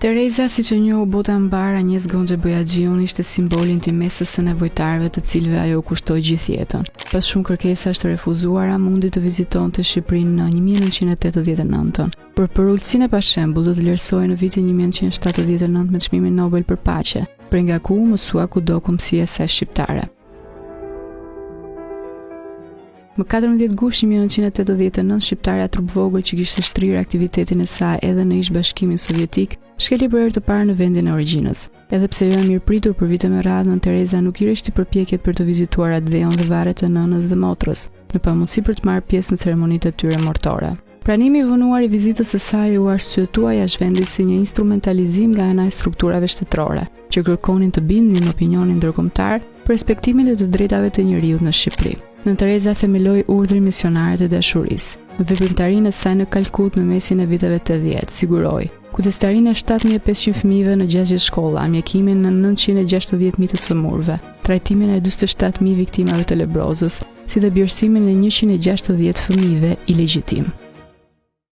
Tereza, siç e njohu bota mbarë, Anjes Gonxhe Bojaxhiun ishte simboli i ndihmesës së nevojtarëve të cilëve ajo u kushtoi gjithë jetën. Pas shumë kërkesash të refuzuara, mundi të vizitonte Shqipërinë në 1989-ën. Për përulësinë e pashembullt do të vlerësohej në vitin 1979 me çmimin Nobel për paqe, prej nga ku u mësua kudo kombësia e saj shqiptare. Më 14 gusht 1989, shqiptarja trupvogël që kishte shtrirë aktivitetin e saj edhe në ish Bashkimin Sovjetik, shkeli për herë të parë në vendin e origjinës. Edhe pse jo e mirëpritur për vite me radhë, Nënë Tereza nuk i reshti përpjekjet për të vizituar atdheun dhe varret e nënës dhe motrës, në pamundësi për të marrë pjesë në ceremonitë e tyre mortore. Pranimi i vonuar i vizitës së saj u arsyetua jashtë vendit si një instrumentalizim nga ana e strukturave shtetërore, që kërkonin të bindnin opinionin ndërkombëtar për respektimin e të drejtave të njeriut në Shqipëri. Nënë Tereza themeloi urdhrin Misionarët e Dashurisë. Në veprimtarinë e saj në Kalkutë në mesin e viteve 80, siguroi kujdestarinë e 7500 fëmijëve në 60 shkolla, mjekimin e 960.000 të sëmurëve, trajtimin e 47.000 viktimave të lebrozës, si dhe birësimin e 160 fëmijëve ilegjitimë.